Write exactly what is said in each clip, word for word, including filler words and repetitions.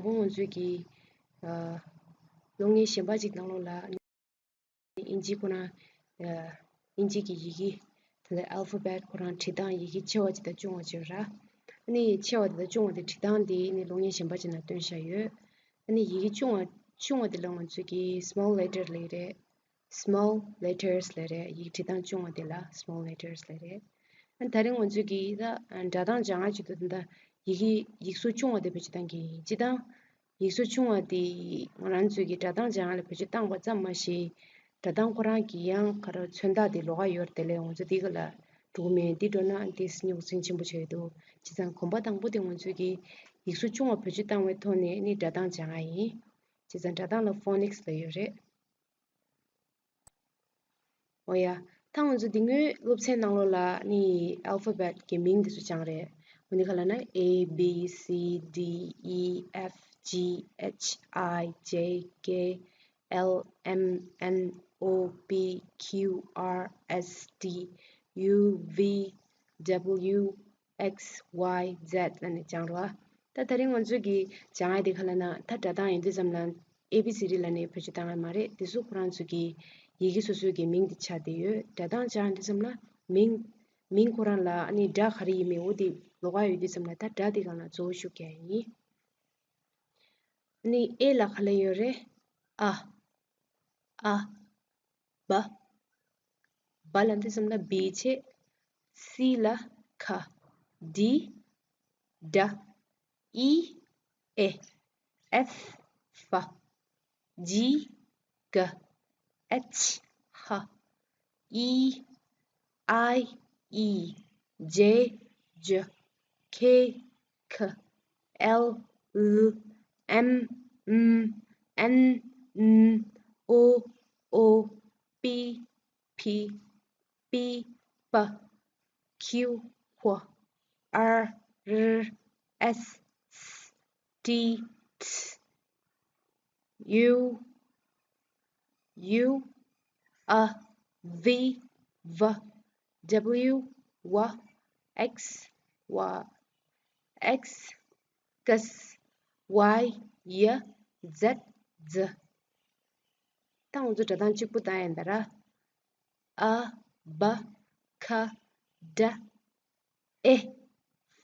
ང་ཚོས་ཀྱི་ཨ་གློག་བརྙན་གཞན་པ་ཅིག་ནང་ལོགས་ལ་དབྱིན་ཇི་ཁོ་རང་ཨ་དབྱིན་ཇི་གི་ཡི་གེ་དེ་ལ་alphabet ཁོ་རང་བྲིས་སྟངས་ཡི་གེ་ཆེ་བ་ཅིག་དང་ཆུང་བ་ཅིག་ཡོད་ར། ཨ་ནི་ཆེ་བ་དེ་དང་ཆུང་བ་དེ་བྲིས་སྟངས་དེ་ཨ་ནི་གློག་བརྙན་གཞན་པ་ཅིག་ནང་སྟོན་བཞག་ཡོད། ཨ་ནི་ཡི་གེ་ཆུང་བ་ཆུང་བ་དེ་ལ་ང་ཚོས་ཀྱི་small letter ལབ་ཀྱི་རེད། small letters ལབ་རེད། ཡིག་བྲིས་སྟངས་ཆུང་བ་དེ་ལ་small letters ལབ་རེད། ཨ་ད་རིང་ང་ཚོས་ཀྱིས་ད་སྒྲ་གདངས་སྦྱང་ཡག་ཆེད་དུ་ད་ལྟ་ཡི་གེ་ཡིག་གཟུགས་ཆུང་བ་དེ་བེད་སྤྱོད་གཏང་གི་ཡིན། སྤྱིར་བཏང་ཡིག་གཟུགས་ཆུང་བ་དེ་ང་རང་ཚོས་ཀྱིས་སྒྲ་གདངས་སྦྱང་ཡག་ལ་བེད་སྤྱོད་བཏང་བ་ཙམ་མ་ཟད། སྒྲ་གདངས་ཁོ་རང་གི་ཡང་ག་རེ་མཚོན་རྟགས་དེ་ལོགས་ཀ་ཡོད་རེད། དེ་ལས་ང་ཚོ་འདི་ག་ལ་འགྲོ་གི་མེད། འདི་འགྲོ་ན་འདི་རྙོག་འཛིང་ཆེན་པོ་ཆགས་ཀྱི་འདུག་བྱས་ཙང་གོམ་པ་དང་པོ་དེ་ང་ཚོས་ཀྱིས་ཡིག་གཟུགས་ཆུང་བ་བེད་སྤྱོད་བཏང་བའི་ཐོག་ནས་ནི་སྒྲ་གདངས་སྦྱང་ཡག་ཡིན། བྱས་ཙང་སྒྲ་གདངས་ལ་phonics ལབ་ཡོད་རེད། འོ་ཡ། ད་ང་ཚོ་འདི་སྔོན་སློབ་ཚན་ནང་ལོགས་ལ་ནི་alphabet གི་མིང་འདི་ཚོ་སྦྱངས་རེད། འོ་ནི་ག་ལབ་ན་A B C D E F G H I J K L M N O P Q R S T U V W X Y Z ལབ་ནས་སྦྱངས་རོགས། ད་དེ་རིང་ང་ཚོས་ཀྱིས་སྦྱང་ཡག་དེ་ག་ལབ་ན་ད་སྒྲ་གདངས་ཡིན་དུས་ཙམ་ལ་A B C D ལབ་ནས་བེད་སྤྱོད་བཏང་ཡག་མ་རེད། དེ་ཚོ་ཁོ་རང་ཚོ་གི་ཡི་གེ་སོ་སོའི་གི་མིང་དེ་ཆགས་བསྡད་ཡོད། སྒྲ་གདངས་སྦྱང་ཡག་དུས་ཙམ་ལ་མིང་མིང་ཁོ་རང་ལ་ཨ་ནི་སྒྲ་ག་རེ་ཡིན་མིན་འོ་དེ་ལོགས་ཀ་ཡོད་དུས་ཙམ་ལ་ད་སྒྲ་དེ་སྒང་ལ་གཙོ་བོ་ཤུགས་རྒྱག་ཡག་ཡིན། ཨ་ནི་A ལ་ག་ལབ་ཡོད་རེད། ཨ། ཨ། བ། བ་ལབ་དུས་ཙམ་ལ་བི་བྱས། སི་ལ་ཁ། ཌི། ཌ། ཨི། ཨེ། ཨེཕ། ཧྥ། ཇི། ག། ཨེཆ། ཧ། ཨི། ཨའི། ཨི། ཇེ། ཇ། ཁེ། ཁ། ཨེལ། ལ། ཨེམ། ཨམ། ཨེན། ཨན། ཨོ། ཨོ། པི། ཕི། པི། པ། ཁྱུ། ཧོ། ཨར། རི། ཨེས། སི། ཊི། ཐི། ཡུ། ཡུ། ཨ། ཝི། ཝ། ཌབ་ལིའུ། ཝ། ཨེགས། ཝ། ཨེགས། ཀས། ཝའི། ཡ། ཛེད། ཛ། ད་ང་ཚོ་སྒྲ་གདངས་གཅིག་པུ་བཏང་ཡག་ཡིན་ད་ར། ཨ། བ། ཁ། ཌ། ཨེ།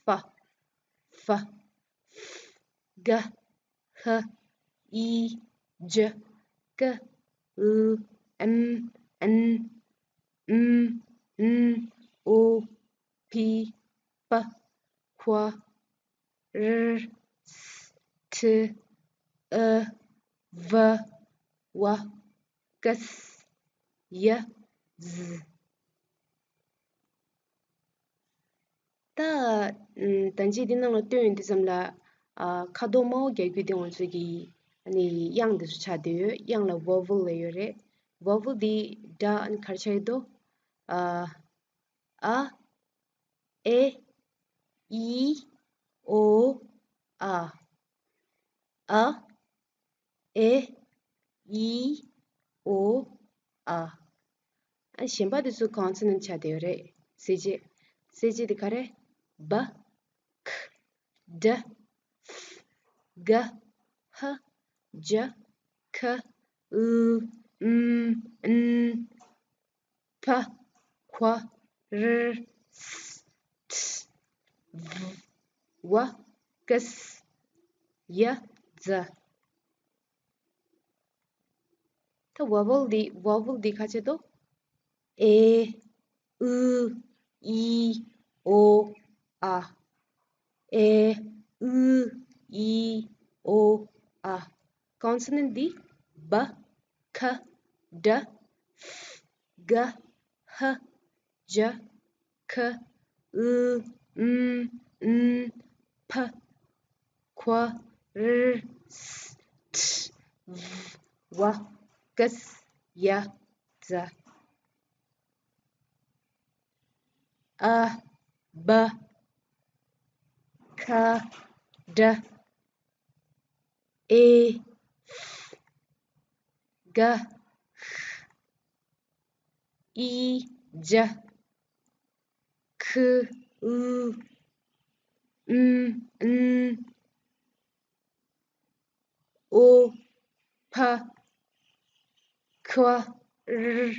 ཧྥ། ཧྥ། ག། ཧ། ཨི། ཇ། ཀ། ལ། ཨེམ། ཨན། ཨམ། ཨན། ཨོ། པི། པ། ཧོ། རི། སི། ཊི། ཨ། ཝ། ཝ། ཀས། ཡ། ཛ། ད་ད་ཅི་འདི་ནང་ལ་སྟོན་ཡོང་དུས་ཙམ་ལ་ཨ་ཁ་དོག་དམར་པོ་རྒྱག་རྒྱུ་དེ་ང་ཚོ་གི་ཨ་ནི་དབྱངས་འདི་ཚོ་ཆགས་བསྡད་ཡོད། དབྱངས་ལ་vowel ལབ་ཡོད་རེད། vowel འདི་སྒྲ་ཨ་ནི་ག་རེ་ཆགས་ཀྱི་འདུག་ཨ། ཨ། ཨེ། ཨི། ཨོ། ཨ། ཨ། ཨེ། ཨི། ཨོ། ཨ། ཨ་གཞན་པ་དེ་ཚོ་consonant ཆགས་བསྡད་ཡོད་རེད། གསལ་བྱེད། གསལ་བྱེད་དེ་ག་རེ། བ། ཁ། ཌ། ཧྥ། ག། ཧ། ཇ། ཁ། ལ། ཨམ། ཨན། ཕ། ཁ། ར། སི། ཊི། ཝ། ཀས། ཡ། ཛ། ད་vowel འདི་vowel འདི་ག་ཆགས་འདུག་ཨེ། ཨུ། ཨི། ཨོ། ཨ། ཨེ། ཨུ། ཨི། ཨོ། ཨ། consonant འདི་བ། ཁ། ཌ། ཧྥ། ག། ཧ། ཇ། ཁ། ལ། ཨམ། ཨན། ཕ། ཁ། ར། སི། ཊི། ཝ། ཀས། ཡ། ཛ། ཨ། བ། ཁ། ཌ། ཨེ། ཧྥ། ག། ཧ། ཨི། ཇ། ཁ། ལ། ཨམ། ཨན། ཨོ། ཕ། ཁ། ར།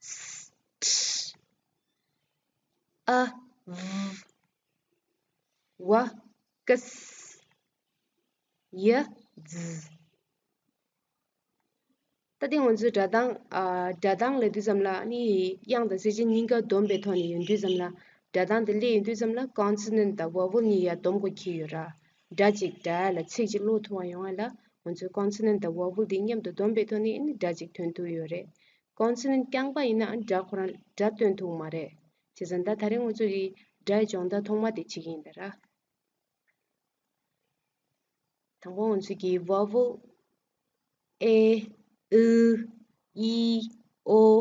ས། ཁྲ། ཨ། བ། ཀ། ས། ཡ། ཛ། ད་དེ་ང་ཚོའི་སྒྲ་གདངས། ཨ། སྒྲ་གདངས་ལབ་དུས་ཙམ་ལ་ནི་དབྱངས་དང་གསལ་བྱེད་གཉིས་ཀ་སྡོམ་པའི་ཐོག་ནས་ཡོང་དུས་ཙམ་ལ། སྒྲ་གདངས་དེ་སླེབས་ཡོང་དུས་ཙམ་ལ་consonant་དང་vowel་གཉིས་ཡར་སྡོམ་དགོས་ཀྱི་ཡོད་ར། སྒྲ་གཅིག་སྒྲ་ལ་ཚིག་གཅིག་ཀློག་ཐུབ་པ་ཡོང་བ་ལ་ང་ཚོས་consonant་དང་vowel་དེ་མཉམ་དུ་སྡོམ་པའི་ཐོག་ནས་ནི་སྒྲ་གཅིག་ཐོན་ཐུབ་ཡོད་རེད། consonant་རྐྱང་པ་ཡིན་ན་སྒྲ་ཁོ་རང་སྒྲ་ཐོན་ཐུབ་མ་རེད། བྱས་ཙང་ད་ད་རེས་ང་ཚོ་གི་སྒྲའི་སྦྱོང་བརྡར་ཐོག་མ་དེ་བྱེད་ཀྱི་ཡིན་པ་ར། དང་པོ་ང་ཚོས་ཀྱི་vowel། ཨེ། ཨུ། ཨི། ཨོ།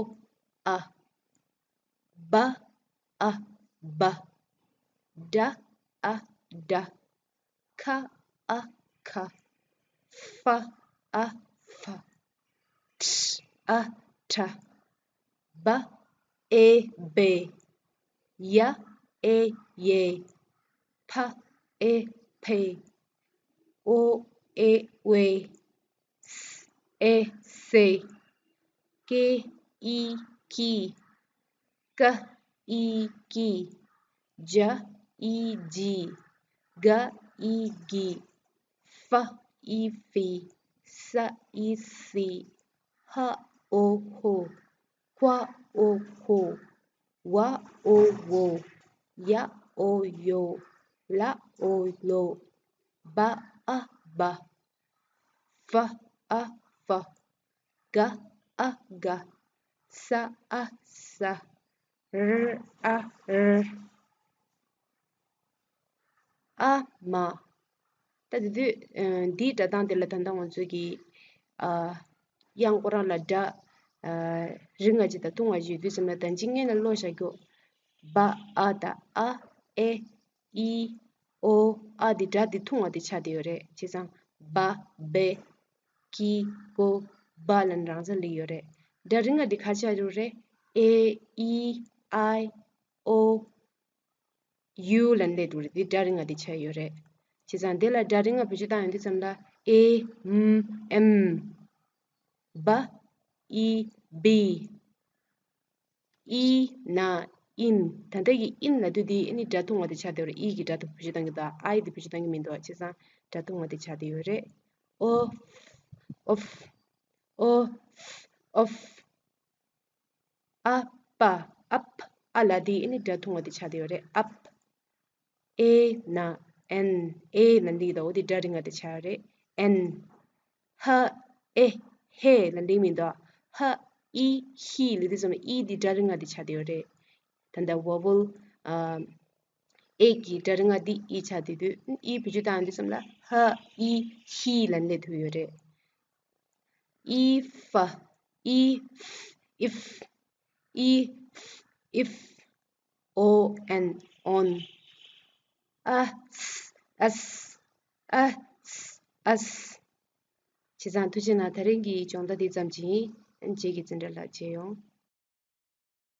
ཨ། བ། ཨ། བྷ། དྲ། ཨ། དྲ། ཁ། ཨ། ཁ། ཧྥ། ཨ། ཧྥ། ཁྲ། ཨ། ཁྲ། བ། ཨེ། བེ། ཡ། ཨེ། ཡེ། ཕ། ཨེ། ཕེ། ཨོ། ཨེ། ཨོའེ། ས། ཨེ། སེ། ཀེ། ཨི། ཀི། ཀ། ཨི། ཀི། ཇ། ཨི། ཇི། ག། ཨི། གི། ཧྥ། ཨི། ཧྥི། ས། ཨི། སི། ཧ། ཨོ། ཧོ། ཀ། ཨོ། ཀོ། ཝ། ཨོ། ཝོ། ཡ། ཨོ། ཡོ། ལ། ཨོ། ལོ། བ། ཨ། བྷ། ཧྥ། ཨ། ཧྥ། ག། ཨ། གྷ། ས། ཨ། སྷ། ར། ཨ། རྷ། ཨ། མ། ད་དེ་དུས་ཨ་འདིའི་སྒྲ་གདངས་དེ་ལ་ད་ལྟ་ང་ཚོས་ཀྱི་ཨ་དབྱངས་ཁོ་རང་ལ་སྒྲ་ཨ་རིང་ང་གཅིག་དང་ཐུང་ང་གཅིག་ཡོད་དུས་ཙམ་ལ་ད་ཅི་སྔོན་ལ་ཀློག་བཞག་རྒྱུ། བ། ཨ། ད། ཨ། ཨེ། ཨི། ཨོ། ཨ། དེ་སྒྲ་དེ་ཐུང་བ་དེ་ཆགས་བསྡད་ཡོད་རེད། བྱས་ཙང་བ། བེ། ཀི། ཀོ། བྷ་ལབ་ནས་རང་སར་སླེབས་ཡོད་རེད། སྒྲ་རིང་ང་དེ་ག་ཆགས་ཡོད་རེད། ཨེ། ཨི། ཨའི། ཨོ། ཡུ་ལབ་ནས་སླེབས་འདུག་རེད། དེ་སྒྲ་རིང་ང་དེ་ཆགས་ཡོད་རེད། བྱས་ཙང་དེ་ལ་སྒྲ་རིང་ང་བེད་སྤྱོད་བཏང་ཡོང་དུས་ཙམ་ལ། ཨེ། མ། ཨེམ། བ། ཨི། བི། ཨི། ན། ཨིན། ད་ལྟ་གི་ཨིན་ལབ་དུས་འདི་ཨ་ནི་སྒྲ་ཐུང་བ་དེ་ཆགས་བསྡད་ཡོད་རེད། ཨི་གི་སྒྲ་དེ་བེད་སྤྱོད་བཏང་གི་འདུག་ཨའི་དེ་བེད་སྤྱོད་བཏང་གི་མི་འདུག་བྱས་ཙང་སྒྲ་ཐུང་བ་དེ་ཆགས་བསྡད་ཡོད་རེད། ཨོ། ཨོ། ཨོ། ཨ། པ། ཨ། པ། ཨ་ལབ་དེ་ཨ་ནི་སྒྲ་ཐུང་བ་དེ་ཆགས་བསྡད་ཡོད་རེད། ཨ། པ། ཨེ། ན། ཨེན། ཨེ་ལབ་འདི་དང་འོ་དེ་སྒྲ་རིང་བ་དེ་ཆགས་རེད། ཨེན། ཧ། ཨེ། ཧེ་ལབ་འདི་མི་འདུག་ཧ། ཨི། ཧི་ལབ་དུས་ཙམ་ཨི་འདི་སྒྲ་རིང་བ་དེ་ཆགས་བསྡད་ཡོད་རེད། ད་ལྟ་vowel ཨ་ཨེ་གི་སྒྲ་རིང་བ་འདི་ཨི་ཆགས་བསྡད་དུས་ཨི་བེད་སྤྱོད་བཏང་དུས་ཙམ་ལ་ཧ། ཨི། ཧི་ལབ་སླེབས་ཐུབ་ཡོད་རེད། ཨི། ཧྥ། ཨི། ཧྥ། ཨིཕ། ཨི། ཧྥ། ཨིཕ། ཨོ། ཨེན། ཨོན། ཨ། ས། ཨ་ས། ཨ། ས། ཨ་ས། བྱས་ཙང་ཐུགས་རྗེ་གནང་། ད་རིང་གི་སྦྱོང་བརྡར་འདི་ཙམ་གྱིས་ཡིན། རྗེས་ཀྱི་འཛིན་གྲྭ་ལ་མཇལ་ཡོང་།